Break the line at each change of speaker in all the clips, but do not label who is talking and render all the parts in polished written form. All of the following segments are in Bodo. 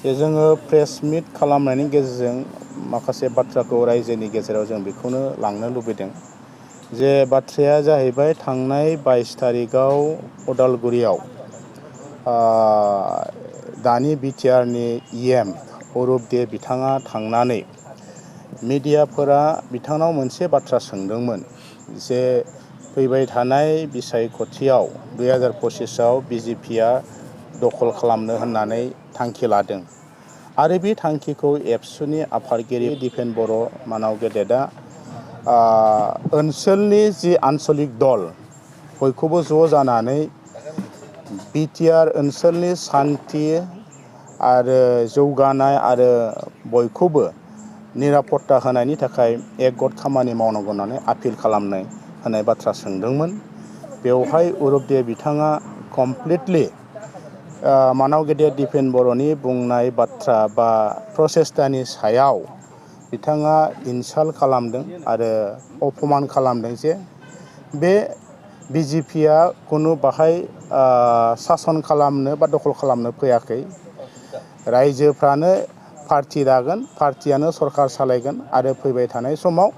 जोङो प्रेस मिट खालामनायनि गेजेरजों माखासे बाथ्राखौ रायजोनि गेजेराव जों बेखौनो लांनो लुबैदों जे बाथ्राया जाहैबाय थांनाय 22 तारिखआव उदालगुरियाव दानि बिटिआरनि इ.एम अरुप दे बिथाङा थांनानै मिडियाफोरा बिथांनाव मोनसे बाथ्रा सोंदोंमोन जे फैबाय थानाय बिसायख'थियाव 2025आव बिजेपिआ दखल खालामनो होननानै थांखि लादों आरो बे थांखिखौ एबसुनि आफादगिरि दिपेन बर' मानाव गेदेदा ओनसोलनि जि आन्चलिक दल बयखौबो ज' जानानै बिटिआर ओनसोलनि सान्थि आरो जौगानाय आरो बयखौबो निरापत्ता होनायनि थाखाय एकगत खामानि मावनांगौ होननानै आपिल खालामनाय होनाय बाथ्रा सोंदोंमोन। बेवहाय अरुप दे बिथाङा कमप्लिटलि मानाव गेदेर दिपेन बर'नि बुंनाय बाथ्रा बा प्रसेस्तानि सायाव बिथाङा इनसाल्ट खालामदों आरो अपमान खालामदों जे बे बिजेपिआ खुनु बाहाय सासन खालामनो बा दखल खालामनो फैयाखै। रायजोफ्रानो पार्टि दागोन, पार्टियानो सरकार सालायगोन आरो फैबाय थानाय समाव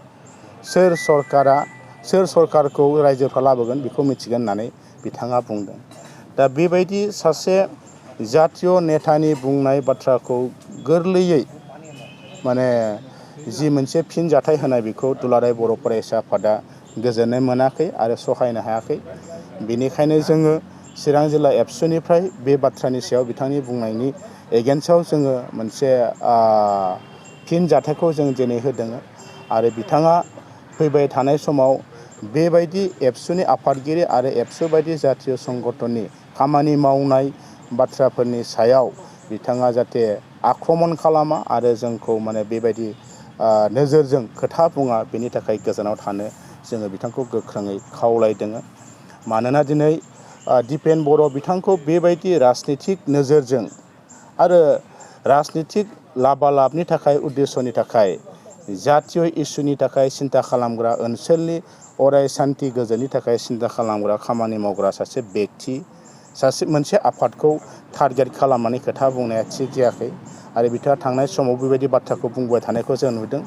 सोर सरकारखौ रायजोफ्रा लाबोगोन बेखौ मिथिगोन होननानै बिथाङा बुंदों। दा बेबायदि सासे जातीय नेतानि बुंनाय बाथ्राखौ गोरलैयै माने जि मोनसे फिनजाथाय होनाय बेखौ दुलाराय बर' फरायसा आफादा गोजोननाय मोनाखै आरो सहायनो हायाखै। बेनिखायनो जोङो चिरां जिल्ला एबसुनिफ्राय बे बाथ्रानि सायाव बिथांनि बुंनायनि एगेन्स्टआव जोङो मोनसे फिनजाथायखौ जों दिनै होदों आरो बिथाङा फैबाय थानाय समाव बेबायदि एबसुनि आफादगिरि आरो एबसु बायदि जातीय संगठननि खामानि मावनाय बाथ्राफोरनि सायाव बिथाङा जाहाथे आक्रमन खालामा आरो जोंखौ माने बेबायदि नोजोरजों खोथा बुङा बेनि थाखाय गोजानाव थानो जोङो बिथांखौ गोख्रोङै खावलायदों। मानोना दिनै दिपेन बर' बिथांखौ बेबायदि राजनितिक नोजोरजों आरो राजनितिक लाबालाबनि थाखाय उद्देশ্যनि थाखाय जातीय इसुनि थाखाय सिन्था खालामग्रा ओनसोलनि अराय सान्थि गोजोननि थाखाय सिन्था खालामग्रा खामानि मावग्रा सासे बेक्ति मोनसे आफादखौ टारगेट खालामनानै खोथा बुंनाया थिग जायाखै आरो बिथाङा थांनाय समाव बेबायदि बाथ्राखौ बुंबाय थानायखौ जों नुदों।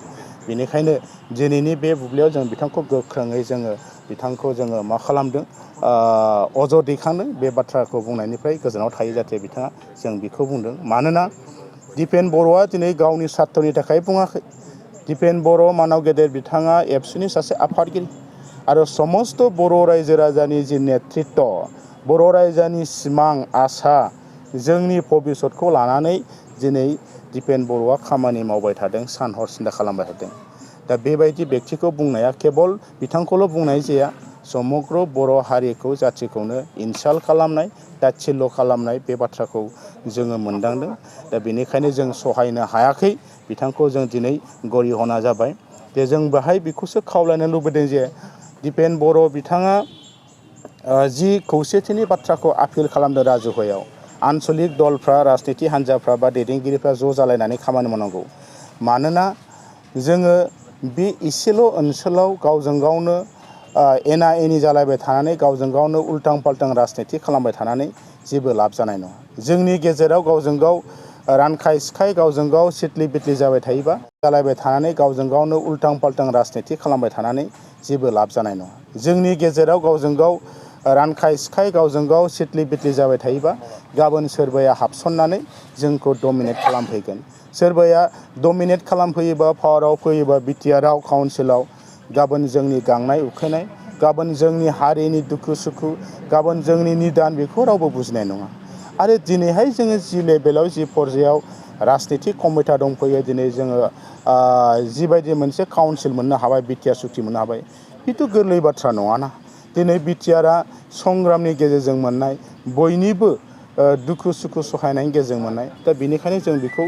बेनिखायनो दिनैनि बे बुब्लियाव जों बिथांखौ गोख्रोङै बिथांखौ मा खालामदों अजद दैखांदों। बे बाथ्राखौ बुंनायनिफ्राय गोजानाव थायो जाहाथे बिथाङा जों बेखौ बुंदों। मानोना दिपेन बर'आ दिनै गावनि सार्थनि थाखाय बुङाखै। दिपेन बर' मानाव गेदेर बिथाङा एबसुनि सासे आफादगिरि आरो समस्त बर' रायजो राजानि जि नेतृत्व, बर' रायजोनि सिमां आसा जोंनि भबिसतखौ लानानै दिनै दिपेन बर'आ खामानि मावबाय थादों, सान हर सिन्था खालामबाय थादों। दा बेबायदि बेक्तिखौ बुंनाया केबल बिथांखौल' बुंनाय जाया, समग्र बर' हारिखौ जाथिखौनो इनसाल्ट खालामनाय, ताच्छिल्य खालामनाय बे बाथ्राखौ जोङो मोनदांदों। दा बेनिखायनो जों सहायनो हायाखै, बिथांखौ जों दिनै गरिहना जाबाय। जे जों बेहाय बेखौसो खावलायनो लुबैदों जे दिपेन बर' बिथाङा जि खौसेथिनि बाथ्राखौ आपिल खालामदों राजहुआयाव, आन्चलिक दलफ्रा, राजनिति हान्जाफ्रा बा दैदेनगिरिफ्रा ज' जालायनानै खामानि मावनांगौ। मानोना जोङो बे इसेल' ओनसोलाव गावजों गावनो एना एनि जालायबाय थानानै गावजों गावनो उल्टां फाल्टां राजनिति खालामबाय थानानै जेबो लाब जानाय नङा। जोंनि गेजेराव गावजों गाव रानखाय सिखाय गावजों गाव सिथ्लि बिथ्लि जाबाय थायोबा, जालायबाय थानानै गावजों गावनो उल्टां फाल्टां राजनिति खालामबाय थानानै जेबो लाब जानाय नङा। जोंनि गेजेराव गावजों गाव रानखाय सिखाय गावजों गाव सिथ्लि बिथ्लि जाबाय थायोबा गाबोन सोरबाया हाबसननानै जोंखौ डमिनेट खालामफैगोन। सोरबाया डमिनेट खालामफैयोबा, पावाराव फैयोबा बिटिआरआव, काउन्सिलाव, गाबोन जोंनि गांनाय उखैनाय, गाबोन जोंनि हारिनि दुखु सुखु, गाबोन जोंनि निदान बेखौ रावबो बुजिनाय नङा। आरो दिनैहाय जोङो जि लेभेलाव जि पर्यायाव राजनितिक कमिटा दंफैयो, दिनै जोङो जिबायदि मोनसे काउन्सिल मोननो हाबाय, बिटिआर सुक्ति मोननो हाबाय, बेथ' गोरलै बाथ्रा नङाना। दिनै बिटिआरआ संग्रामनि गेजेरजों मोननाय, बयनिबो दुखु सुखु सहायनायनि गेजेरजों मोननाय। दा बेनिखायनो जों बेखौ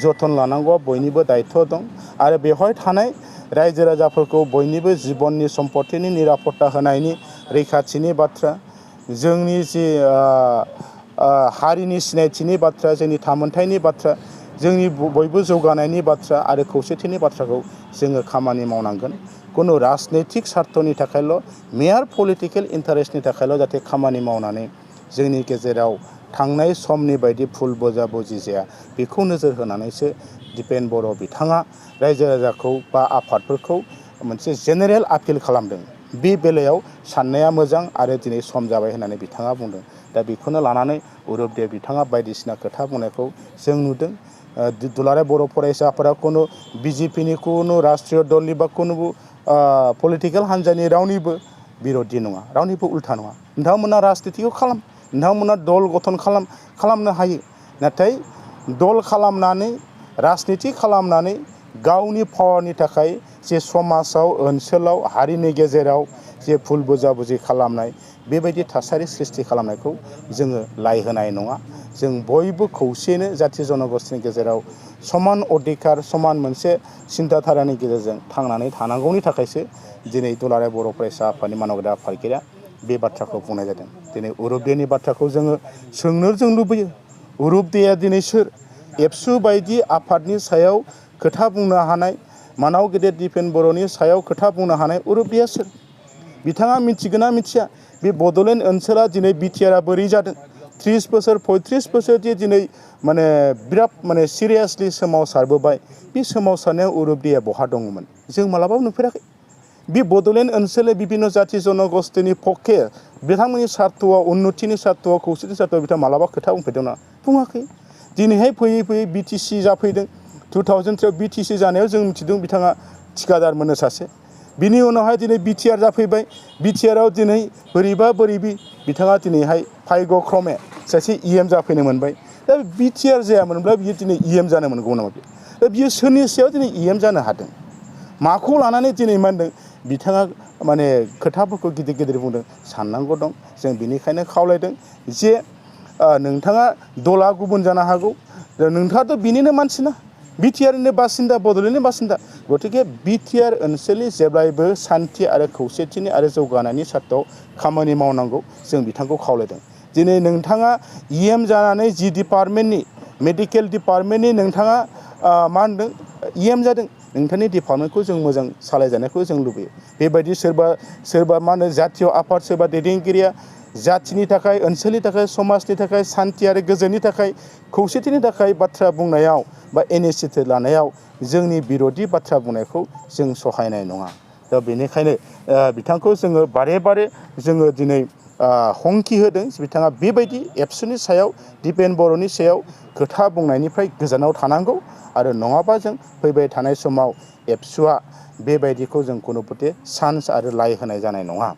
जोथोन लानांगौआ बयनिबो दायित्व दं आरो बेवहाय थानाय रायजो राजाफोरखौ बयनिबो जिबननि सम्पतिनि निरापत्ता होनायनि रैखाथिनि बाथ्रा, जोंनि जि हारिनि सिनायथिनि बाथ्रा, जोंनि थामोनथायनि बाथ्रा, जोंनि बयबो जौगानायनि बाथ्रा आरो खौसेथिनि बाथ्राखौ जोङो खामानि मावनांगोन। खुनु राजनैतिक सार्थनि थाखायल', मेयार पलिटिकेल इन्टारेस्टनि थाखायल' जाहाथे खामानि मावनानै जोंनि गेजेराव थांनाय समनि बायदि भुल बोजा बुजि जाया बेखौ नोजोर होनानैसो दिपेन बर' बिथाङा रायजो राजाखौ बा आफादफोरखौ मोनसे जेनेरेल आपिल खालामदों। बे बेलायाव साननाया मोजां आरो दिनै सम जाबाय होननानै बिथाङा बुंदों। दा बेखौनो लानानै अरुपदेव बिथाङा बायदिसिना खोथा बुंनायखौ जों नुदों। दुलाराय बर' फरायसा आफादा खुनु बिजेपिनि खुनु राष्ट्रीय दलनि बा खुनु पलिटिकेल हान्जानि रावनिबो बिर'धि नङा, रावनिबो उल्था नङा। नोंथांमोना राजनितिखौ खालाम, नोंथांमोना दल गठन खालामनो हायो, नाथाय दल खालामनानै राजनिति खालामनानै गावनि पावारनि थाखाय जे समाजाव ओनसोलाव हारिनि गेजेराव जे भुल बुजा-बुजि खालामनाय बेबायदि थासारि सृष्टि खालामनायखौ जोङो लाइ होनाय नङा। जों बयबो खौसेयैनो जाथि जनगोष्ठीनि गेजेराव समान अधिकार समान मोनसे सिन्थाधारानि गेजेरजों थांनानै थानांगौनि थाखायसो दिनै दुलाराय बर' फरायसा आफादनि मानगोनां आफादगिरिया बे बाथ्राखौ बुंनाय जादों। दिनै अरुपदेवनि बाथ्राखौ जोङो सोंनो जों लुबैयो। अरुपदेवआ दिनै सोर? एबसु बायदि आफादनि सायाव खोथा बुंनो हानाय, मानाव गेदेर दिपेन बर'नि सायाव खोथा बुंनो हानाय अरुपदेवआ सोर? बिथाङा मिथिगोन ना मिथिया बे बड'लेण्ड ओनसोला दिनै बिटिआरआ बोरै जादों? 30 बोसोर 35 बोसोर दिनै माने बिराद माने सिरियासलि सोमावसारबोबाय। बे सोमावसारनायाव अरुपदेवआ बहा दङमोन? जों मालाबाबो नुफेराखै। बे बड'लेण्ड ओनसोलनि बिभिन्न जाथि जनगोष्ठीनि पक्षे बिथांमोननि सार्थ'आव उन्नतिनि सार्थ'आव खौसेथि सार्थ'आव बिथाङा मालाबा खोथा बुंफेरदों ना? बुङाखै। दिनैहाय फैयै फैयै बिटिसि जाफैदों। 2003 बिटिसि जानायाव जों मिथिदों बिथाङा थिखादार मोनो सासे। बिनि उनावहाय दिनै बिटिआर जाफैबाय। बिटिआरआव दिनै बोरैबा बोरैबि बिथाङा दिनैहाय भाग्य क्रमे सासे इ.एम जाफैनो मोनबाय। दा बिटिआर जायामोनब्ला बियो दिनै इ.एम जानो मोनगौ नामा? दा बियो सोरनि सायाव दिनै इ.एम जानो हादों? माखौ लानानै दिनै मा होनदों बिथाङा माने खोथाफोरखौ गिदिर गिदिर बुंदों? साननांगौ दं। जों बिनिखायनो खावलायदों जे नोंथाङा दला गुबुन जानो हागौ, नोंथाङाथ' बिनिनो मानसि ना, बिटिआरनि बासिन्दा, बड'लेण्डनि बासिन्दा। गतिके बिटिआर ओनसोलनि जेब्लायबो सान्थि आरो खौसेथिनि आरो जौगानायनि सार्थआव खामानि मावनांगौ जों बिथांखौ खावलायदों। दिनै नोंथाङा इ.एम जानानै जि डिपार्टमेन्टनि मेडिकेल डिपार्टमेन्टनि नोंथाङा मा होनदों इ.एम जादों, नोंथांनि डिपार्टमेन्टखौ जों मोजां सालायजानायखौ जों लुबैयो। बेबायदि सोरबा मा होनो जातीय आफाद सोरबा दैदेनगिरिया जाथिनि थाखाय, ओनसोलनि थाखाय, समाजनि थाखाय, सान्थि आरो गोजोननि थाखाय, खौसेथिनि थाखाय बाथ्रा बुंनायाव बा इनिसियेटिभ लानायाव जोंनि बिर'धि बाथ्रा बुंनायखौ जों सहायनाय नङा। दा बेनिखायनो बिथांखौ जोङो बारे बारे जोङो दिनै हंखि होदों बिथाङा बेबायदि एबसुनि सायाव दिपेन बर'नि सायाव खोथा बुंनायनिफ्राय गोजानाव थानांगौ आरो नङाबा जों फैबाय थानाय समाव एबसुआ बेबायदिखौ जों कुनुपथे चान्स आरो लाइ होनाय जानाय नङा।